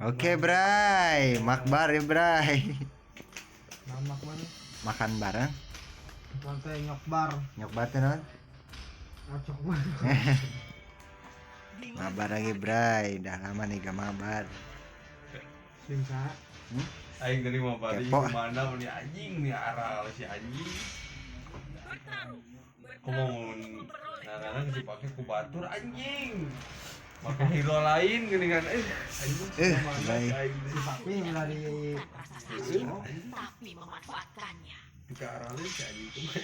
Oke, Bray. Makbar ya, Bray. Mamak mana? Makan bareng. Pantai nyokbar. Nyokbar teh naon? Ngacok bar. Mabar lagi, Bray. Udah lama nih gak mabar. Sing saha? Hmm? Aing dari mau balik Kepo. Kemana nih anjing nih aral si anjing. Kumaha mun ngaranna geus dipake ku batur anjing. Make hero lain gini kan anjing mana Bray. si aing Si Papi dari tapi memanfaatkannya. Ke aralin si anjing kumaha.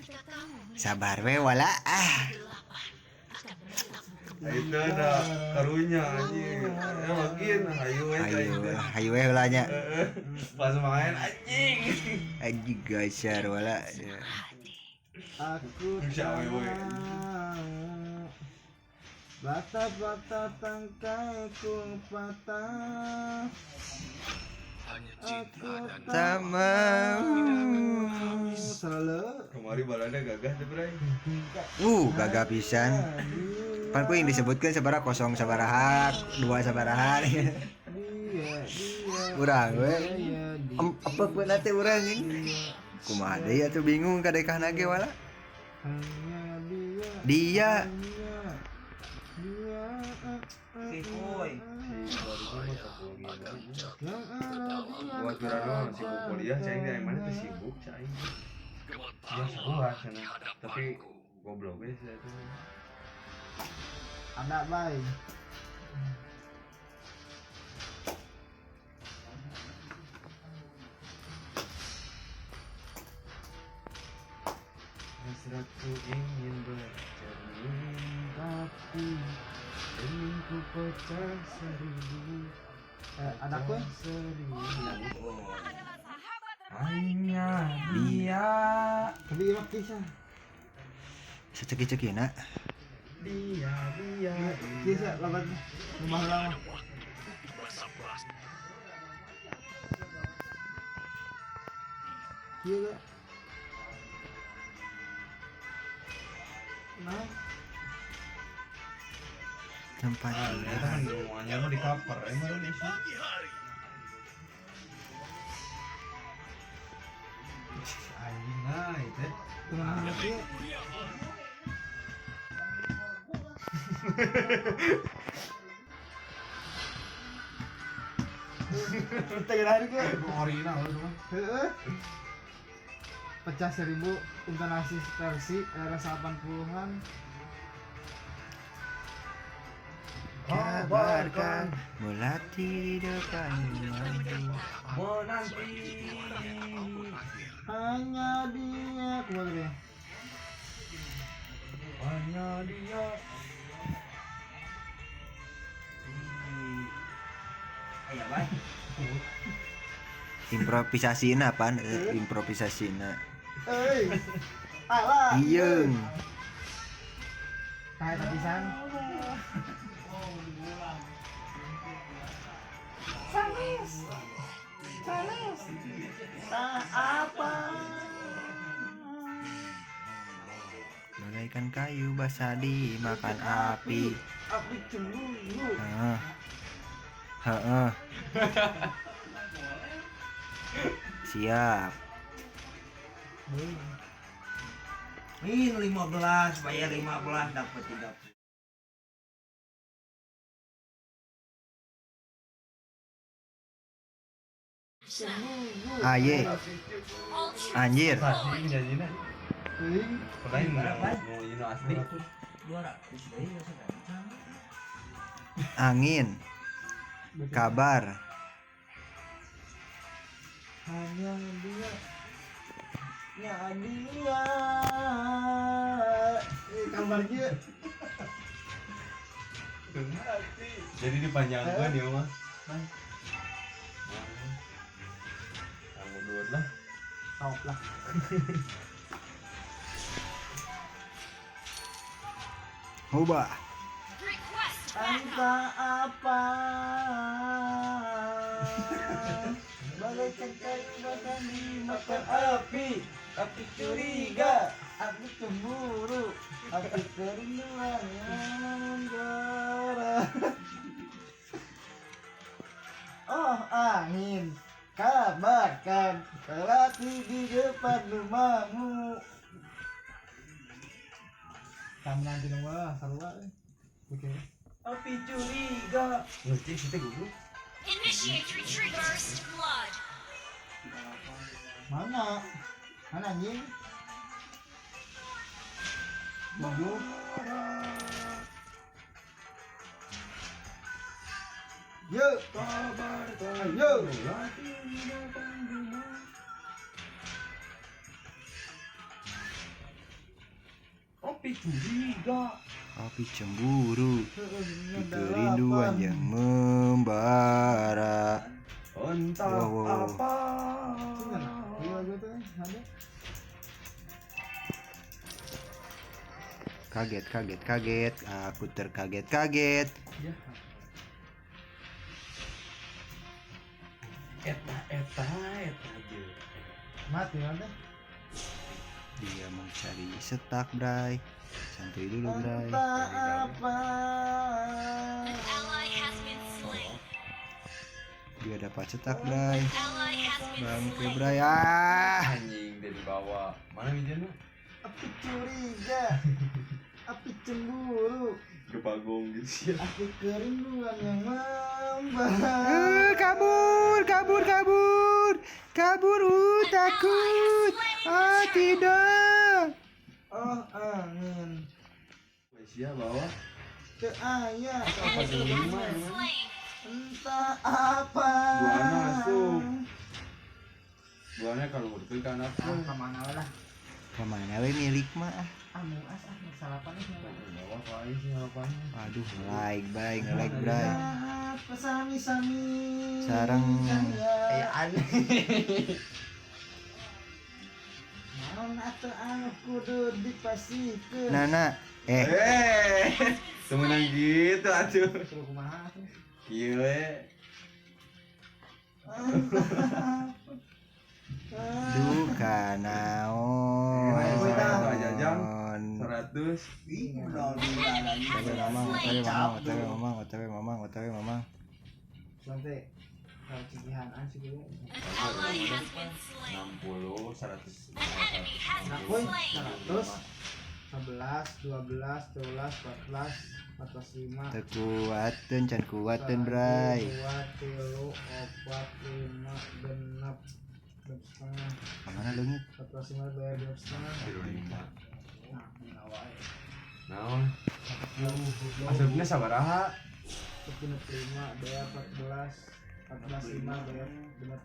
Jika kamu melihat Sabar we wala ah. kegelapan akan menatapmu kembali. Itu ada karunya anjing. Ya makin hayu we Hayu, aing teh. hayu we heula nya. Heeh. Pas main anjing. Anjing gasar wala. Hati. aku Bisa, tak we, we. mau. Bata-bata tangkaiku patah. Hanya cinta Aku dan tak Tak mau. mau. Selalu. Kemari balada gagah teh Bray. Gagah pisan. Pan ku yang disebutkan sabaraha kosong sabaraha, dua sabaraha. Dia, dia. Urang we. Dia, dia. Apa pun nanti urang ini. Kumaha deui atuh bingung kadekahna ge wala. Hanya dia. Dia. Hanya dia. Kuy. Yang ada dia. Buat urang mah sibuk kuliah cai teh mana teh sibuk cai. Ya sarua cenah. Tapi goblok we sia teh. Ada bay. Hasratku ingin bercermin Tapi ingin ku pecah seribu ada kue? seribu. Hanya dia Tapi imak kisah. Seceki-cekina. dia dia Kisah labat rumah lama. Iya gak? Nah, Tempat Ah, ternyata kan semuanya mah di cover emang ini sih. Anjing nah itu. teman dia. Kita kira hari ke? Original itu mah. Heeh. Pecah seribu intonasi versi era 80-an. Kabarkan melati di depan rumahmu. Menanti. Hanya dia kumaha tadi? Hanya dia. Aya bae. Improvisasina apaan? Improvisasina. Euy. Alah. Ieung. Tah eta pisan. Sanes. Sanes. Tak apa. Bagaikan kayu basah dimakan api. Api cemburu. Heeh. Heeh. Siap. Min 15, bayar 15 dapat 30. Aye. Anjir. Asli nyanyinya. Teuing. Lain mau ini asli. 200 deui ya sudah. Angin. Kabar. Hanya dia. Ya dia. Kabarnya Jadi dipanjangkan ya mah. Kamu dua lah. top lah. Hubah. Entah apa. Bagaikan kayu bakar dimakan api. Api curiga, aku cemburu, aku kerinduan yang menjara. Tamu nanti mah sarua. Oke. Api curiga. Ngerti sih teh goblok. Initiate retreat. First blood. Mana? Mana anjing? Goblok. Yo, Kabar yo. Api curiga. Api cemburu, kerinduan yang membara. Entah Wow, wow, wow. apa. Kaget, kaget, kaget. Aku terkaget-kaget. Ya. Eta eta eta aja. Mati mana? Dia mau cari setak, Bray. Santuy dulu, Bray. Entah apa. An ally has been slain. Dia dapat setak, Bray. An ally has been Bangke, slain. Bray. Ah. Anjing dari bawah. Mana minjemnya? Api curiga. Api cemburu. Kepagong gitu sih. Api kerinduan yang membara. Kabur, kabur, kabur. Kabur, takut. Ah, tidak. Oh angin. Malaysia bawah. Ke ayah. An enemy has been slain. Entah apa. Buana masuk. Buana kalau udah kan aku. Ah, kemana lah? Kemana we milik mah? ah. Ah, muas ah, salapan nih. Bawah kali sih harapannya. Aduh, like, bray, nge-like, bray. Apa sami-sami. Sarang. Kayak aneh. Naon atuh anu kudu dipasihkeun. Nana, eh, Eh, temenan gitu atuh. Suruh kumaha atuh? Kieu we. duka naon. 100. Ih, udah lagi. OTW mamang, OTW mamang, OTW mamang, OTW mamang, OTW mamang. Nanti kalau cikihan sih gue. An ally has been slain. 60 100. An enemy has Nah, been woi, slain. 100 11, 12, 13, 14, 14, 5. Tekuateun can kuateun, Bray. 2, 3, 4, 5, genep, genep setengah. Kamana leungit? 14, 5 bayar genep setengah. 35. Nah, bener wae. Naon? Asupna sabaraha? Genep 5 bayar 14, 14 5 bayar genep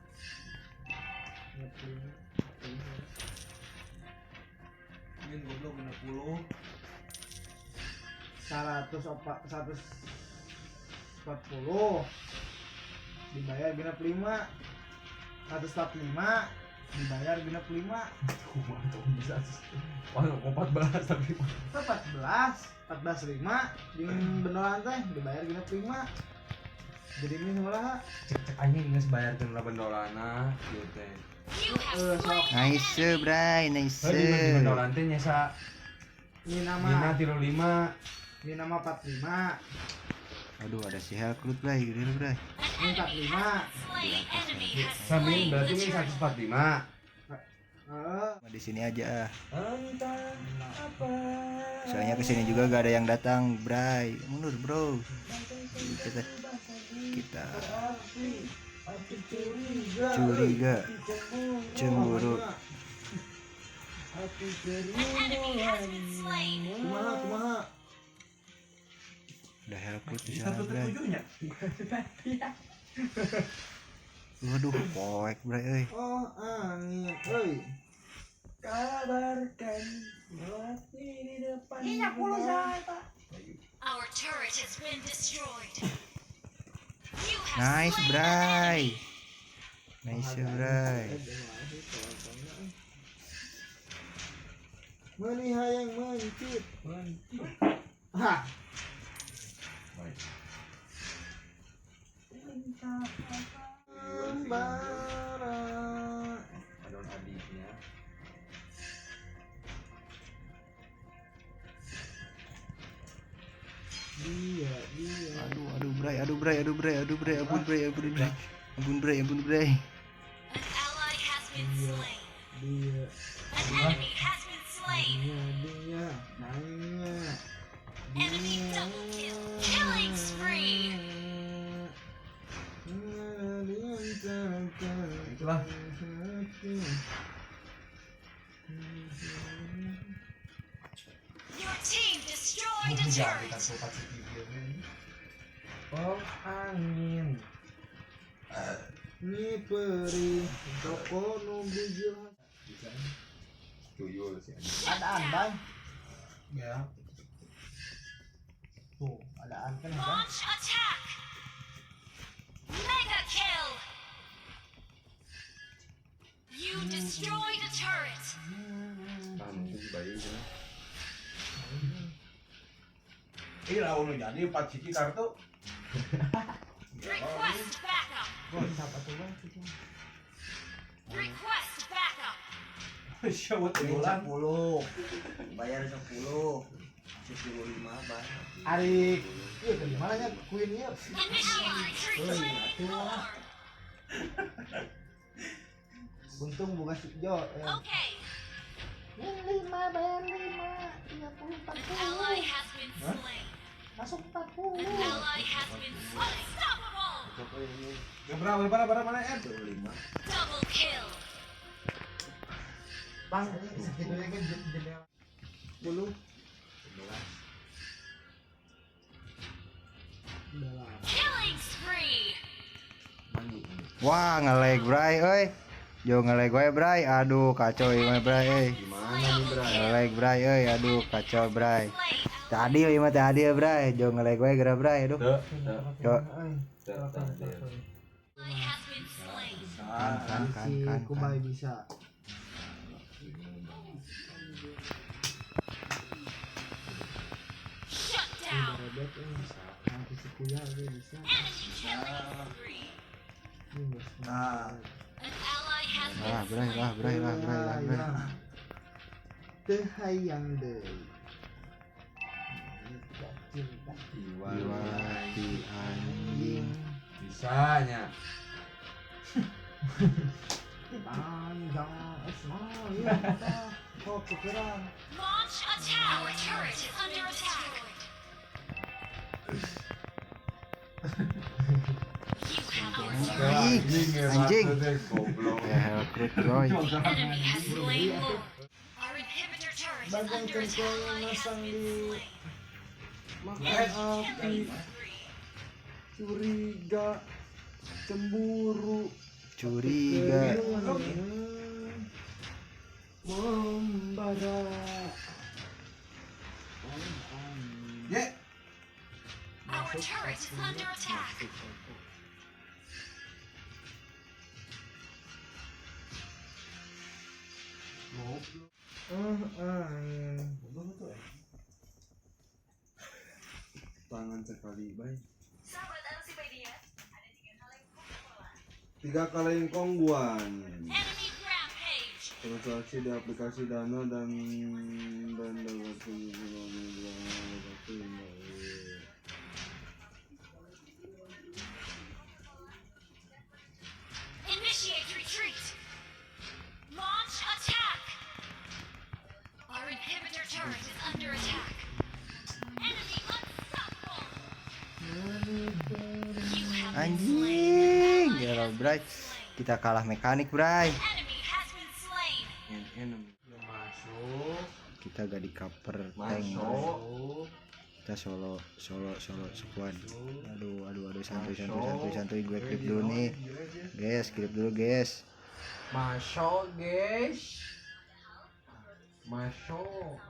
genep 5. Min goblok 60. 140 dibayar genep 5. 145 dibayar genep 5. Kumaha tuh bisa. Wah, 14 tapi 14 14 5 jeung benolan teh dibayar genep 5. Jadi ini sabaraha? cek cek anjing geus bayarkeun lah bendolana ieu teh. You have slain an Nice, enemy. Bray, nice. Heuh, di bendolan teh nyesa Ini nama 5 35. ini nama 45. Aduh, ada si Hellcrut, Bray, gede lu, Bray. An Ini enemy 45. has been slain. Enemy has Samin slain berarti the min turtle. 145. Heeh. Di sini aja ah. Entah apa. Soalnya kesini juga gak ada yang datang, Bray. Mundur, bro. Kita kita Api curiga. curiga, cemburu. Api An enemy has been slain. Kumaha kumaha? Udah Hellcrut di sana, Bray. Tujuhnya. Waduh, poek, Bray, euy. Oh angin, euy. Kabarkan melati di depan. Our turret has been destroyed. You have Nice, slain an Bray. enemy. Nice, Bray. Meuni hayang mencit. Hah, Baik. membara. Adon adiknya. Dia, dia. Aduh, aduh, Bray, aduh, Bray, aduh, Bray, aduh, Bray, ampun, Bray, ampun, Bray. Ampun, Bray, ampun, Bray. An ally has been slain. Dia, An enemy has been slain. dia, dia, nanya. Your team destroyed a turret. Oh angin. Ini peri toko nu bijil. Tuyul sih anjing. Adaan bang. Ya. Tuh, adaan kan ya. Launch attack. Mega kill. You destroyed a turret. Tahan itu si Bayu sana. Ih, lawan nu jadi 4 siki kartu. Request backup. Siapa tuh bang? Request backup. Siapa tuyulan? 10. Bayar 10. 15 bang. Arik, iya gimana nya queennya? Initiate retreat. Lord. Untung bukan si Jo. Okay. Ini 5 bayar 5, 30 An ally has been slain. 40. Masuk 40. An ally has been slain. Unstoppable. Berapa berapa berapa mana eh? 25. Double kill. Bang, segitunya kan jendela. 10. Killing spree. Wah, nge-lag Bray euy. Jo nge-lag wae Bray. Aduh, kacau ieu mah Bray euy. Gimana nih, Bray? Nge-lag Bray euy. Aduh, kacau Bray. Slain. Tadi ieu mah tadi ya Bray. Jo nge-lag wae geura Bray. Aduh. Tuh, tuh, Jo. tuh, tuh, tuh. Ally has been slain. Kan kan kan Si kan. Kubai bisa. Shut down. Rebek bisa. Nanti si Kuya dia bisa. Enemy killing spree. Ini bos. Nah. An ally has Lah, been Bray, lah, slain. Bray, lah, Bray, lah, Bray. Teu hayang deui. Cinta. Iwati anjing. Bisanya. Panjang Ismail. Kok kekurang. Launch attack. Our turret is under attack. You have our turret. Ih, anjing. Goblok. Ya, Hellcrit Roy. The enemy has slain Lord. Our inhibitor turret is Bagay under attack. kengkol Ally has masang been di slain. makan Enemy api killing spree. curiga cemburu Curiga. membara. Ye, Our turret is under attack. Tangan sekali, Bay. Sahabat Elsipedia, ada tiga kaleng Coca-Cola. 3 kaleng kongguan. Enemy rampage. Transaksi di aplikasi Dana dan Initiate retreat. Launch attack. Our inhibitor turret is under attack. Enemy unstoppable. You have been slain. Anjing, gila Bray. Kita kalah mekanik, Bray. Enemy has been slain. Masuk. Kita gak di cover tank. Bray. Masuk. Kita solo solo solo squad. Aduh, aduh, aduh, santuy santuy santuy santuy, gue clip dulu nih. Guys, clip dulu, guys. Masuk, guys. Masuk.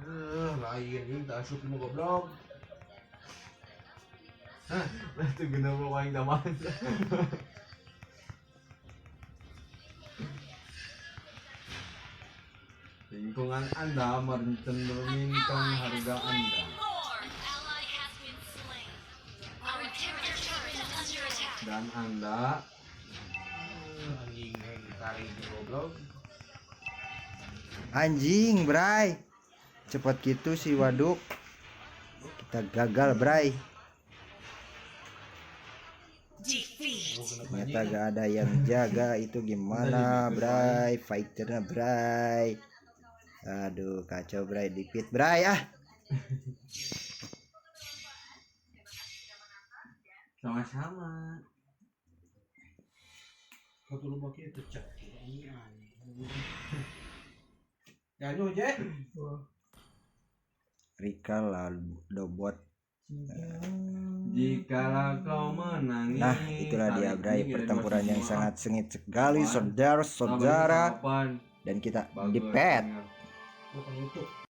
Lain ini tak asup mau goblok. Hah, itu guna mau aing taman. Lingkungan Anda mencerminkan Ally has harga slain Anda. Lord. An ally has been slain. Our inhibitor turret is under attack. Dan Anda anjing tarik goblok. Anjing, Bray. Cepat gitu sih waduk. Kita gagal, Bray. Defeat. Ternyata gak ada yang jaga itu gimana, Bray? Fighternya, Bray. Aduh, kacau, Bray. Dipit, Bray ah. Sama-sama. Satu lubangnya pecah. Nyanyi je. Rika lalu dobot. Jikalau kau menangis. Nah, itulah dia Hari Bray, ini ada pertempuran yang 275. sangat sengit sekali Apaan? saudara-saudara, Apaan? dan kita Bagus. di pet. Bukan YouTube.